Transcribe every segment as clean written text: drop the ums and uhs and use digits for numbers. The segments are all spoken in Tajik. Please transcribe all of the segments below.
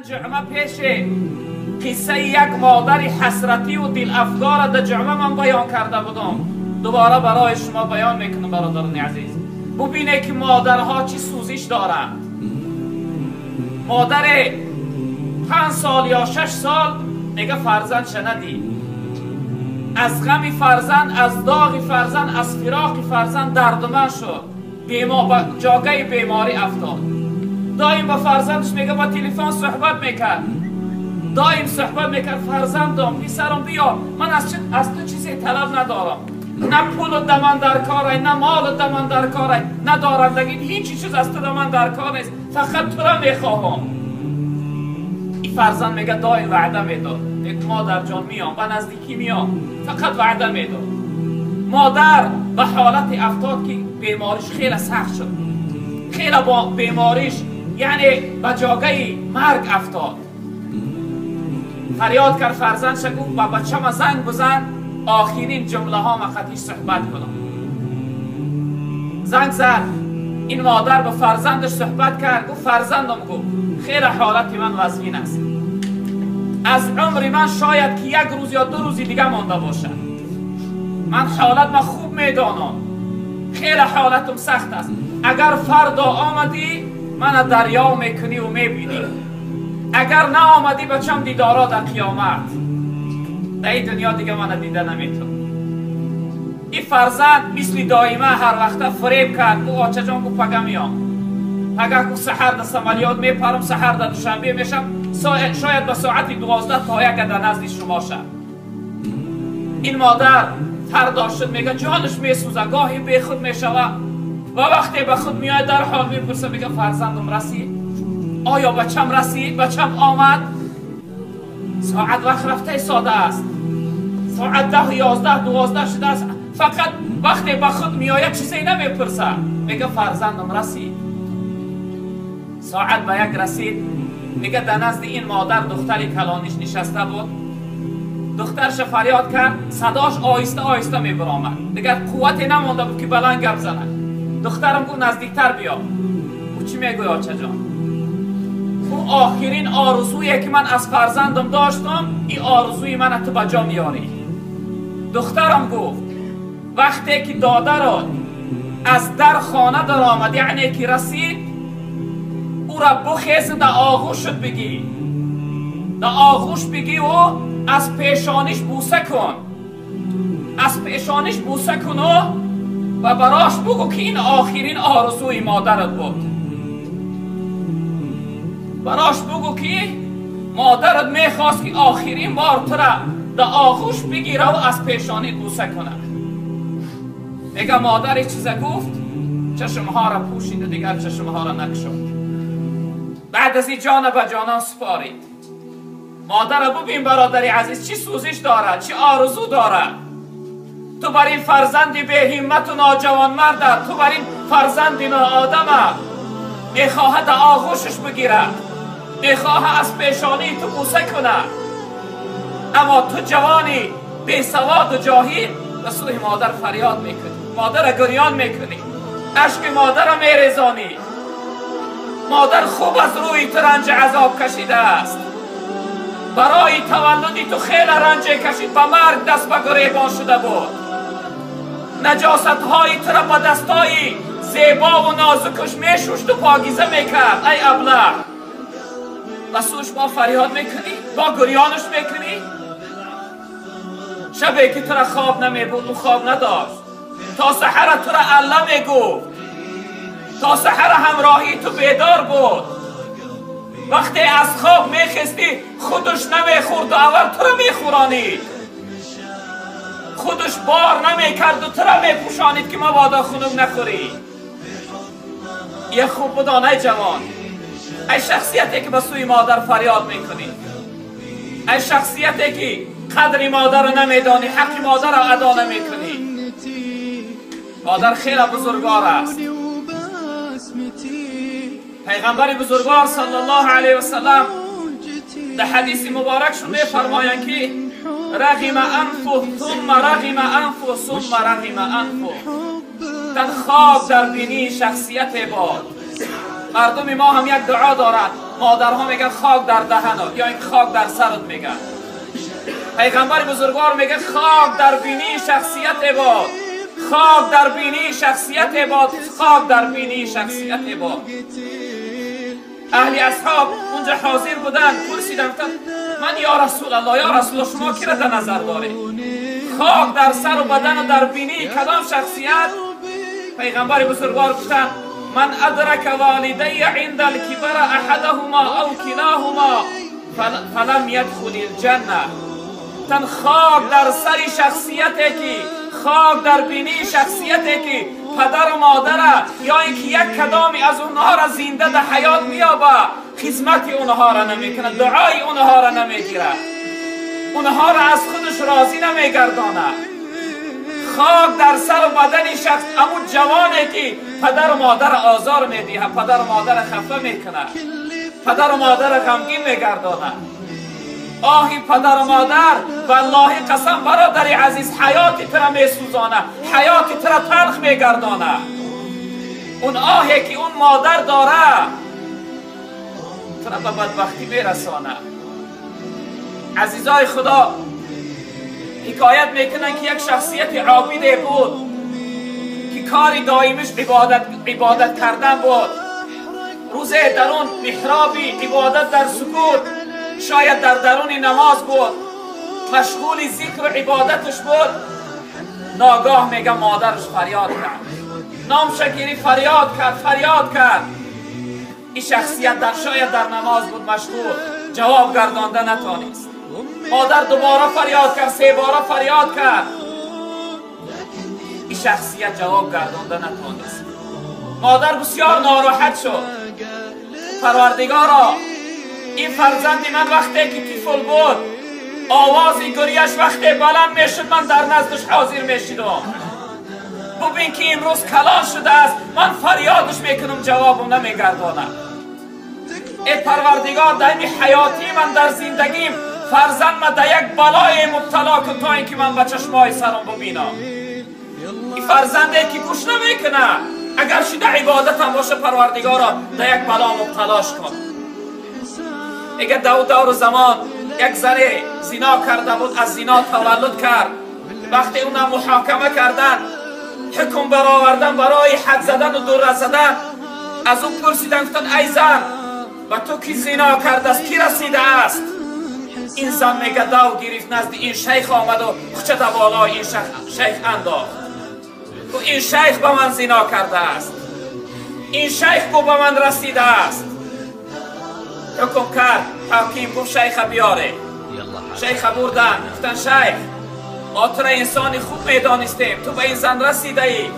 Ҷумъа пеше қиссаи як модари ҳасративу дилафгора дар ҷумъа ман баён карда будам. Дубора барои шумо баён мекунам, бародарони азиз. Бубинед, ки модарҳо чӣ сӯзиш доранд. Модаре 5 сол ё 6 сол мега фарзандша надид. Аз ғами фарзанд, аз доғи фарзанд, аз фироқи фарзанд дардуманд шуд, ба ҷогаи беморӣ афтод. Доим ба фарзандаш мега ба телефон суҳбат мекард, доим суҳбат мекард: «Фарзандам, писарам, биё, ман аз ту чизе талаб надорам, на пулу да ман дар корай, на молу да ман дар корай, на дорандагӣ, ҳеҷ чиз аз ту да ман дар кор нест, фақат тура мехоҳам». И фарзанд мега доим ваъда медод: «Модарҷон, миём, ба наздикӣ миём», фақат ваъда медод. Модар ба ҳолате афтод, ки бемориш хеле сахт шуд, хеле бо бемориш, яъне ба ҷогаи марг афтод. Фарёд кард фарзандша, гуфт: «Ба бачама занг бизан, охирин ҷумлаҳо мақатиш суҳбат кунам». Занг зад ин модар, ба фарзандаш суҳбат кард, гуфт: «Фарзандам, — гуфт, — хеле ҳолати ман вазнин аст, аз умри ман шояд ки як рӯз ё 2 рӯзи дига монда бошад. Ман ҳолат ма хуб медонам, хеле ҳолатам сахт аст. Агар фардо омадӣ, мана дарё мекунӣ ва мебинӣ. Агар наомадӣ, бачам, дидоро дар қиёмат, дар ин дунё дига мана дида наметавонӣ». Ин фарзанд мисли доима ҳар вақта фиреб кард, гу: «Очаҷон, — гу, — пага меом, пага, — гу, — саҳар да самолёт мепарам, саҳар да Душанбе мешам, шояд ба соати 12 то 1 дар назди шумо шав». Ин модар фардо шуд, мега ҷонаш месӯза, гоҳе бехуд мешава ва вақте ба худ меояд, дарҳол мепурса, мега: «Фарзандам расид? Оё бачам расид? Бачам омад?» Соат вақт рафтаи сода аст, соат 10, 11, 12 шудааст. Фақат вақте ба худ меояд, чизе намепурсад, мега: «Фарзандам расид?» Соат ба 1 расид, мега дар назди ин модар духтари калониш нишаста буд. Духтарша фарёд кард, садош оҳиста оҳиста мебаромад, дигар қуввате намонда буд, ки баланд гап занад. «Духтарам, — гуфт, — наздиктар биё». Ӯ: «Чӣ мегӯй, очаҷон?» Ӯ: «Охирин орзуе, ки ман аз фарзандам доштам, ин орзуи мана ту ба ҷо меёрӣ». «Духтарам, — гуфт, — вақте ки додарот аз дар хона даромад, яъне ки расид, ӯра бухез, да оғӯшат бигӣ, да оғӯш бигӣ ӯ аз пешониш бӯса кун, аз пешониш бӯса куну ва барош бугӯ, ки ин охирин орзуи модарат буд. Барош бугӯ, ки модарат мехост, ки охирин бор тура да оғӯш бигираву аз пешонӣ бӯса кунад». Мега модар чиза гуфт, чашмҳоро пӯшиду дигар чашмҳоро накушод. Баъд аз ин ҷона ба ҷонон супорид. Модара бубин, бародари азиз, чӣ сӯзиш дорад, чӣ орзу дорад. Ту бар ин фарзанди беҳиммату ноҷавонмарда, ту бар ин фарзанди ноодама мехоҳад оғӯшаш бигирад, мехоҳад аз пешонии ту бӯса кунад, аммо ту ҷавони бесаводу ҷоҳил ба сӯи модар фарёд мекунӣ, модара гирён мекунӣ, ашки модара мерезонӣ. Модар хуб аз рӯи ту ранҷи азоб кашидааст, барои таваллуди ту хеле ранҷе кашид, ба марг даст ба гиребон шуда буд, наҷосатҳои тура ба дастҳои зебову нозукаш мешушту покиза мекард. Ай аблаҳ, ба сӯш бо фарёд мекунӣ, бо гирёнаш мекунӣ. Шабе ки тура хоб намебуд, ӯ хоб надошт, то саҳара тура алла мегуфт, то саҳара ҳамроҳии ту бедор буд. Вақте аз хоб мехестӣ, худаш намехӯрду аввал тура мехӯронид, худаш бор намекарду тура мепӯшонид, ки мабодо хунук нахӯрӣ. Е хуб будон, ай ҷавон, ай шахсияте, ки ба сӯи модар фарёд мекунӣ, ай шахсияте, ки қадри модарро намедонӣ, ҳаққи модарро адо намекунӣ. Модар хеле бузургвор аст. Пайғамбари бузургвор саллаллоҳу алайҳи васаллам дар ҳадиси муборакшон мефармоянд, ки رغم أنفه ثم رغم أنفه ثم رغم أنفه. تن خواب در بینی شخصیت باد. مردم ما هم یک دعا دارند. مادرها میگن خاک در دهنت یا این خاک در سرت میگن. پیغمبر بزرگوار میگه خاک در بینی شخصیت باد، خاک در بینی شخصیت باد، خاک در بینی شخصیت باد. اهل اصحاب اونجا حاضر بودن، پرسیدن من یا رسول الله، یا رسول الله، شما کی را در نظر دارید؟ خاک در سر و بدن و در بینی کدام شخصیت؟ پیغمبر بزرگوار گفتن من ادرک والدی عند الکبر احدهما او کلاهما فلم یدخل الجنه. تن خاک در سر شخصیتی که خاک در بینی شخصیتی که پدر و مادر یا اینکه یک کدامی از اونها را زنده در حیات میابه، خدمت اونها را نمیکنه، دعای اونها را نمیگیره، اونها را از خودش راضی نمیگردانه. خاک در سر و بدن شخص امون جوانه که پدر و مادر آزار میدیه، پدر و مادر خفه میکنه، پدر و مادر غمگین میگردانه. آهی پدر و مادر، والله قسم برادر عزیز، حیات تر میسوزانه، حیات تر تلخ میگردانه. اون آهی که اون مادر داره تر به بدبختی میرسانه. عزیزای خدا، حکایت میکنن که یک شخصیت عابده بود که کاری دائمش عبادت کردن بود. روز درون محرابی عبادت در سکوت، شاید در درون نماز بود، مشغول ذکر و عبادتش بود. ناگاه میگه مادرش فریاد کرد، نام شکیری فریاد کرد، فریاد کرد. این شخصیت در شاید در نماز بود مشغول، جواب گردانده نتانست. مادر دوباره فریاد کرد، سه باره فریاد کرد. این شخصیت جواب گردانده نتانست. مادر بسیار ناراحت شد. پروردگارا، این فرزند من وقتی که طفل بود، آواز گریهش وقتی بلند میشد من در نزدش حاضر میشدم. ببین که امروز کلان شده است، من فریادش میکنم جوابم نمیگردانم. ای پروردگار، در این حیاتی من، در زندگیم، فرزند من در یک بلای مبتلا کن تا اینکه من به چشمای سرم ببینم. این فرزنده که گوش نمیکنه، اگر شده عبادت هم باشه، پروردگارا در یک بلا مبتلاش کن. اگر دور زمان یک زنه زنا کرده بود، از زنا تولد کرد. وقتی اونم محاکمه کردن، حکم برآوردن برای حد زدن و دور زدن، از اون پرسیدن، گفتن ای زن، و تو کی زنا کرده است، کی رسیده است؟ این زن میگه دو گرفت نزد این شیخ آمد و خوچه در بالای این شیخ انداخت. گفت این شیخ به من زنا کرده است، این شیخ گفت به من رسیده است. حکم کرد حاکم، گفت شیخ بیاره. شیخ بردن، گفتن شیخ، ما تو را انسان خوب میدانستیم، تو به این زن رسیده ای.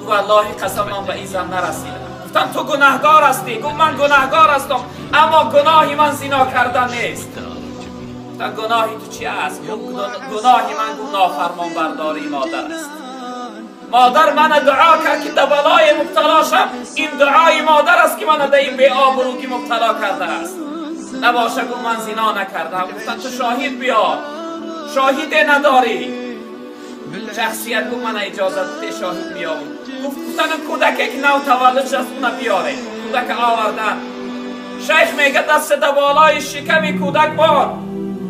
گفت والله قسم من به این زن نرسیدم. گفتن تو گناهگار هستی. گفت من گناهگار هستم، اما گناهی من زنا کردن نیست. گفتن گناهی تو چی است؟ گناهی من گفت نافرمان برداری مادر است. مادر من دعا کرد که در بلای مبتلا شم، این دعای مادر است که من در این بی آبرویی مبتلا کرده است. نباشه، گفت من زنا نکردم. گفتن تو شاهد بیار، شاهد نداری. شخصیت گفت من اجازه بده شاهد میام. گفتن کودکی که نو تولد شد اون بیاره. کودک آوردن. شیخ میگه دست در بالای شکم کودک بار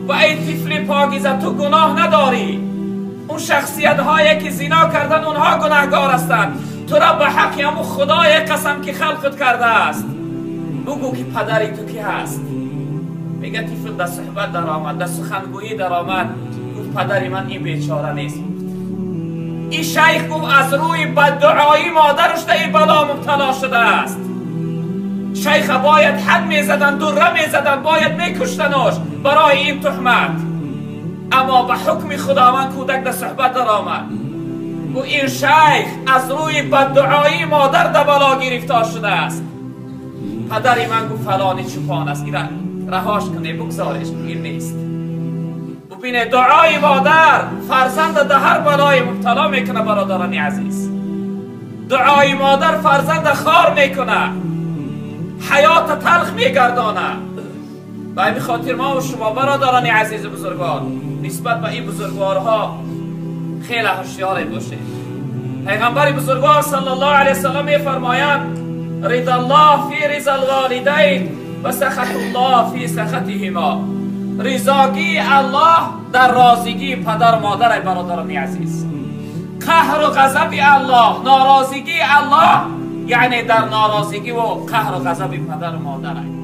و ای طفل پاکیزه، تو گناه نداری. اون شخصیت هایی که زنا کردن اونها گناهگار هستند. تو را به حق همون خدای قسم که خلقت کرده است، بگو که پدری تو کی هست. میگه طفل در صحبت در آمد، در سخنگویی در آمد، گفت پدری من این بیچاره نیست. این شیخ گفت از روی بددعایی مادرش در این بلا مبتلا شده است. شیخ باید حد میزدن، دره میزدن، باید میکشتنش برای این تهمت. اما به حکم خداوند کودک در صحبت در آمد. و این شیخ از روی بددعایی مادر در بلا گرفتار شده است. پدر من گفت فلانی چوپان است، این رهاش کنه، بگذارش، این نیست. ببینه دعای مادر فرزند در هر بلای مبتلا میکنه. برادران عزیز، دعای مادر فرزند خار میکنه، حیات تلخ میگردانه. به همین خاطر ما و شما برادران عزیز بزرگوار نسبت به این بزرگوارها خیلی هوشیار باشید. پیغمبر بزرگوار صلی الله علیه وسلم میفرمایند رضا الله فی رضا الوالدین و سخط الله فی سخطهما. رضاگی الله در راضیگی پدر و مادر. برادران عزیز، قهر و غضب الله، ناراضگی الله یعنی در ناراضگی و قهر و غضب پدر و مادر.